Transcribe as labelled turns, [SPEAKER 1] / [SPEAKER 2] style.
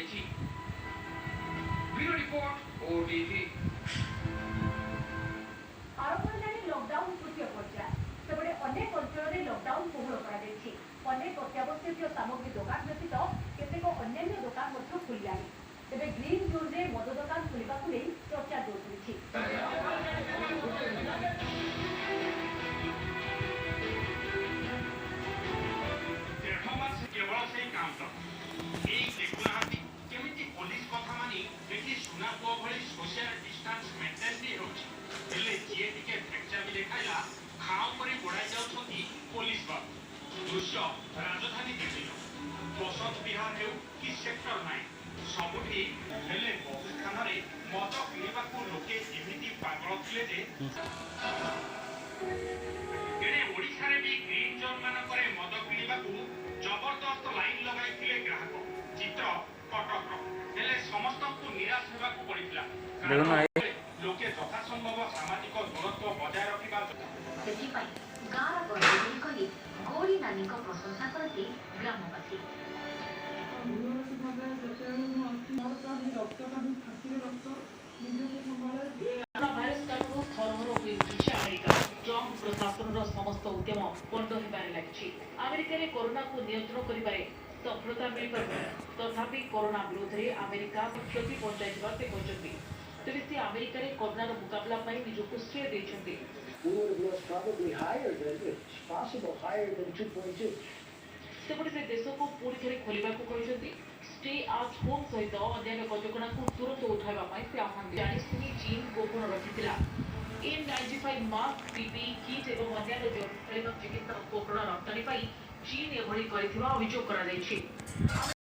[SPEAKER 1] କରାଯାଇଛି। Bureau report, OTV.
[SPEAKER 2] ଆରମ୍ଭ ହେଲାଣି ଲକଡାଉନ ତୃତୀୟ ପର୍ଯ୍ୟାୟ। ସେପଟେ ଅନେକ ଅଞ୍ଚଳରେ ଲକଡାଉନ କୋହଳ କରାଯାଇଛି। ଅନେକ ଅତ୍ୟାବଶ୍ୟକୀୟ ସାମଗ୍ରୀ ଦୋକାନ ବ୍ୟତୀତ କେତେକ ଅନ୍ୟାନ୍ୟ ଦୋକାନ ମଧ୍ୟ ଖୋଲିଲାଣି। ତେବେ ଗ୍ରୀନ୍ ଜୋନ୍ରେ ମଦ ଦୋକାନ ଖୋଲିବାକୁ ନେଇ ଚର୍ଚ୍ଚା ଜୋର ଧରିଛି।
[SPEAKER 3] 1.5 ମାସ କେବଳ ସେଇ କାଉଣ୍ଟର। ଏଇ ଦେଖୁନାହାନ୍ତି, କେମିତି ପୋଲିସ କଥା ମାନି ଏଠି ସୁନା ପୁଅ ଭଳି ସୋସିଆଲ ଡିଷ୍ଟାନ୍ସ ମେଣ୍ଟେନ ବି ହେଉଛି। ହେଲେ ଯିଏ ଟିକେ ଭେକଚାମି ଦେଖାଇଲା, ଖାଁ କରି ଗୋଡ଼ାଇ ଯାଉଛନ୍ତି ପୋଲିସ ବାବୁ। ଦୃଶ୍ୟ ରାଜଧାନୀ ଦିଲ୍ଲୀର। ବସନ୍ତ ବିହାର ହେଉ କି ସେକ୍ଟର 9, ସବୁଠି। ହେଲେ ବହୁ ସ୍ଥାନରେ ମଦ କିଣିବାକୁ ଲୋକେ ଏମିତି ପାଗଳ ଥିଲେ ଯେ, ଏଣେ ଓଡ଼ିଶାରେ ବି ଗ୍ରୀନ୍ ଜୋନ୍ ମାନଙ୍କରେ ମଦ କିଣିବାକୁ ଜବରଦସ୍ତ ଲାଇନ୍ ଲଗାଇଥିଲେ ଗ୍ରାହକ। ଚିତ୍ର କଟକର। ହେଲେ ସମସ୍ତଙ୍କୁ ନିରାଶ ହେବାକୁ ପଡ଼ିଥିଲା, କାରଣ ଲୋକେ ଯଥାସମ୍ଭବ ସାମାଜିକ ଦୂରତ୍ୱ ବଜାୟ ରଖିବା
[SPEAKER 4] ସେଥିପାଇଁ ଗାଁର ଗର୍ବ ବୋଲି କହି ଗୌରୀ ନାନୀଙ୍କ ପ୍ରଶଂସା କରନ୍ତି ଗ୍ରାମବାସୀ।
[SPEAKER 5] ଯେତେବେଳେ ମୁଁ ଅଛି, ମୋର କାହିଁ ରକ୍ତ, କାହିଁ ଫାଟିରେ ରକ୍ତ, ନିଜକୁ ସମ୍ଭାଳେ।
[SPEAKER 6] କରୋନା ଭାଇରସ କାରଣରୁ ଥରହର ହୋଇ ଉଠିଛି ଆମେରିକା। ଟ୍ରମ୍ପ ପ୍ରଶାସନର ସମସ୍ତ ଉଦ୍ୟମ ପଣ୍ଡ ହେବାରେ ଲାଗିଛି। ଆମେରିକାରେ କରୋନାକୁ ନିୟନ୍ତ୍ରଣ କରିବାରେ ସଫଳତା ମିଳିପାରୁନି। ତଥାପି କରୋନା ବିରୋଧରେ ଆମେରିକା କ୍ଷତି ପହଞ୍ଚାଇଥିବା ସେ କହିଛନ୍ତି। ତେବେ ସେ ଆମେରିକାରେ କରୋନାର ମୁକାବିଲା ପାଇଁ ନିଜକୁ ଶ୍ରେୟ ଦେଇଛନ୍ତି।
[SPEAKER 7] We would have lost probably higher than, it's possible, higher than 2.2.
[SPEAKER 6] ସେପଟେ ସେ ଦେଶକୁ ପୁଣି ଥରେ ଖୋଲିବାକୁ କହିଛନ୍ତି। ଷ୍ଟେ ଆଟ୍ ହୋମ୍ ସହିତ ଅନ୍ୟାନ୍ୟ କଟକଣାକୁ ତୁରନ୍ତ ଉଠାଇବା ପାଇଁ ସେ ଆହ୍ୱାନ। ଜାଣିଶୁଣି ଚୀନ ଗୋପନ ରଖିଥିଲା। N95 mask, PPE kit ଏବଂ ଅନ୍ୟାନ୍ୟ ଜରୁରୀକାଳୀନ ଚିକିତ୍ସା ଉପକରଣ ରପ୍ତାନୀ ପାଇଁ ଚୀନ ଏଭଳି କରିଥିବା ଅଭିଯୋଗ କରାଯାଇଛି।